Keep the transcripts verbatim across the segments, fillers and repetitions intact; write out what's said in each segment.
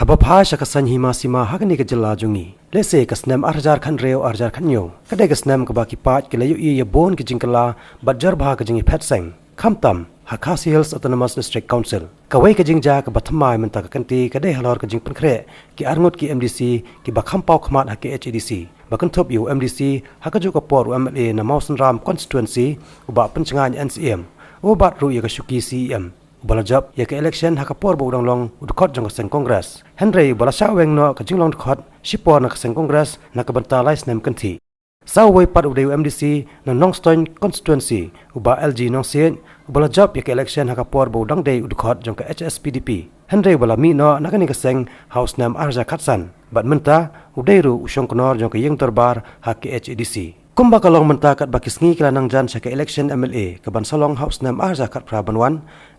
Haba phai sha ka seng hima sima ha kane ka jylla jong ngi, lehse ka snem ar hajar khathynriew ar hajar khathynñiew ka dei ka snem kaba ki paid ki la ïohi ïa bun ki jingkylla bad jur bha ka jingïaphet seng, khamtam ha Khasi Hills Autonomous District Council. Kawei ka jingjia kaba thymmai mynta ka kynti ka dei halor ka jingpynkhreh ki arngut ki M D C kiba kham paw khmat ha K H A D C, ba kynthup ïa u M D C ha kajuh ka por u M L A na Mawsynram constituency, u Bah Pynshngaiñ N C M, uba bat ruh ïa ka shuki C E M, uba la jop ïa ka election ha ka por ba u dang long u dkhot jong ka seng Congress, hynrei uba la shah weng noh ka jinglong dkhot shipor na ka seng Congress na ka bynta lai snem kynthih. Sa uwei pat u dei u M D C na Nongstoiñ constituency, u Bah L G Nongsiej, uba la jop ïa ka election ha ka por ba u dang dei u dkhot jong ka H S P D P, hynrei uba la mih noh na kane ka seng ha u snem ar hajar khatsan, bad mynta u dei ruh u shongknor jong ka ïing dorbar ha K H A D C. Kumba ka long mynta katba ki sngi ki la nang jan sha ka election M L A kaban sa long ha u snem ar hajar khatphra ban wan,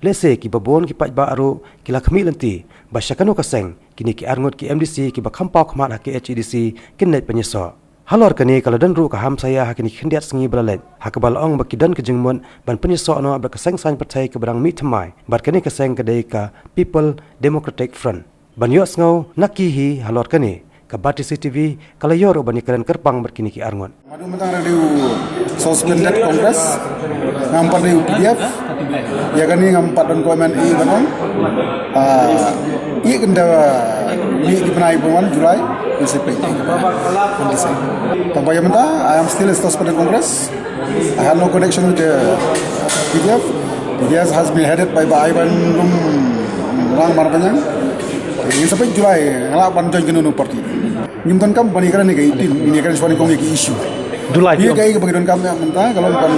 lehse kiba bun ki paidbah ruh ki la khmih lynti ba sha kano ka seng kine ki arngut ki M D C kiba kham paw khmat ha K H A D C kin leit pynïasoh. Halor kane ka la don ruh ka hamsaïa ha kine ki khyndiat sngi ba la leit, ha kaba la ong ba ki don ka jingmut ban pynïasoh noh bad ka seng saiñ pyrthei kaba dang mih thymmai bad kane ka seng ka dei ka People Democratic Front. Ban ïohsngew na ki hi halor kane, ka Batesi T V ka la ïoh ruh ban ïakren kyrpang bad kine ki arngut. Madu mynta nga dei u suspended Congress, ngam pat dei u P D F. Ïa kane ngam pat don ko M L A ban ong. Ah, ïa kynda mih ki bnai ban wan July, ngin sa peit. Tang ba ïa mynta, I am still a suspended Congress. I had no connection with the P D F. P D F has been headed by Bah Ivan Lum Rang Marbaniang. Ngin sa peit July, nga lah ban join kano kano party. Ngim donkam ban ïakren ïa ka eighteen, ngin ïakren shuwa nyngkong ïa ki issue. July. Ïa kaei kaba ngi donkam ïa mynta ka long ban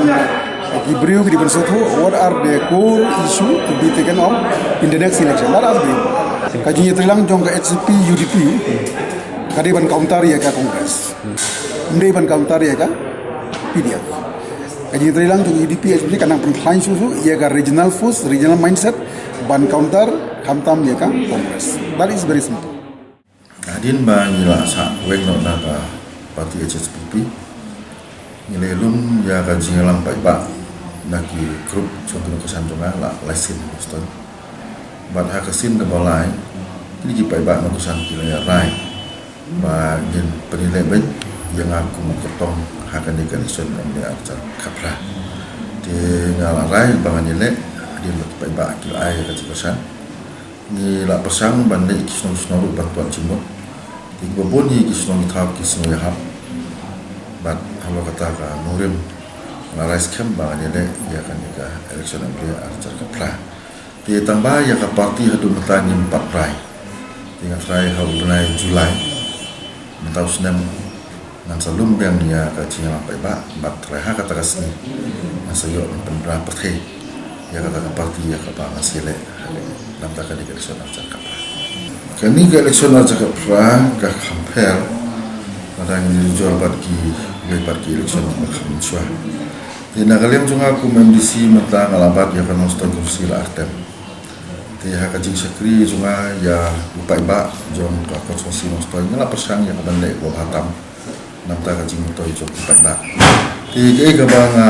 ki briew ki dei ban sngewthuh what are the core issue to be taken up in the next election. That is the, ka jingïatreilang lang jong ka H S P U D P ka dei ban counter ïa ka Congress. Ym dei ban counter ïa ka P D F. Ka jingïatreilang jong ka U D P H S P ka nang pynkhlaiñ shuh shuh ïa ka regional force, regional mindset ban counter khamtam ïa ka Congress. That is very simple. Hadien ba ngi la sah weng noh na ka party H S P P, ngi la ïalum ïa ka jingïalang paidbah na ki group jong ki nongkyrshan jong nga la lai sien. Bad ha ka sien kaba lai, kine ki paidbah nongkyrshan ki la ïa rai ba ngin pynïaleh beit ïa nga kum u kyrtong ha kane ka election M L A arhajar khatphra. Te nga la rai ba ngan ïaleh hadien ba ki paidbah ki la ai ïa ka jingkyrshan. Ngi la pyrshang ban leh ki shnong shnong ruh ban pynjulmut. Te kiba bun hi ki shnong ki thaw ki sngewhap. Bad halor kata ka nongrim nga la rai skhem ba ngan ïaleh ïa kane ka election M L A arhajar khatphra. Te tang ba ïa ka party haduh mynta ngim pat rai. Te nga trai ha u bnai July mynta u snem ngan sa lum biang ïa ka jingïalang paidbah bad trai ha kata ka sngi ngan sa ïoh ban pynbna pyrthei ïa kata ka party ïa kaba ngan sa leh. Namar kane ka election arhajar khatphra, kane ka election arhajar khatphra ka kham pher lada ngi jor bad kiwei pat ki election ba kham mynshuwa. Te na ka liang jong nga kum M D C mynta nga la bat ïa ka Nongstoiñ Constituency la ar term. Te ha ka jingshakri jong nga ïa u paidbah jong ka constituency Nongstoiñ nga la pyrshang ïa ka ban leh kaba bha tam namar ka jingmyntoi jong u paidbah. Te kaei kaba nga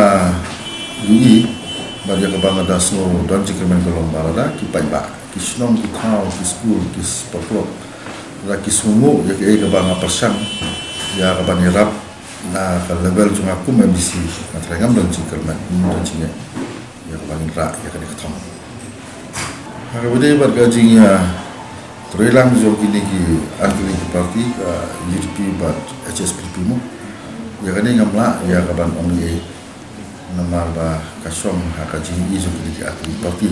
ïohi bad ïa kaba nga da sngew don jingkyrmen ka long ba lada ki paidbah, ki shnong, ki thaw, ki skul, ki sport club, lada ki sngewnguh ïa kaei kaba nga pyrshang ïa ka ban ïarap na ka level jong nga kum M D C, nga trai ngam don jingkyrmen, ngam don jingeh ïa kaba ngin rah ïa kane ka thong. Ha kaba ïadei bad ka jingïatreilang jong kine ki artylli ki party, ka U D P bad H S P D P mo, ïa kane ngam lah ïa ka ban ong ei ei namar ba ka shong ha ka jingïohi jong kine ki artylli ki party.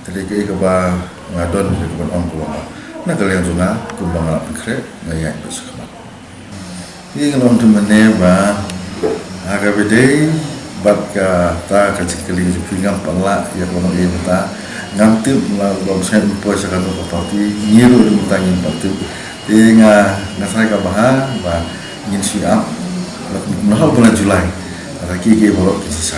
Te lei kaei kaba nga don ïa ka ban ong ka long ba na ka liang jong nga kumba nga la pynkhreh nga ïaid beit shakhmat. Ïa ka long te mynne ba ha kaba ïadei bad kata ka jingkylli jong phi ngam pat lah ïa ka long ei mynta. Ngam tip la long shen poi sha kano ka party, ngi ruh mynta ngim pat tip. Te nga nga trai kaba ha ba ngin shu ïap la kumno ha u bnai July. Kata ki ki baroh ki shisha.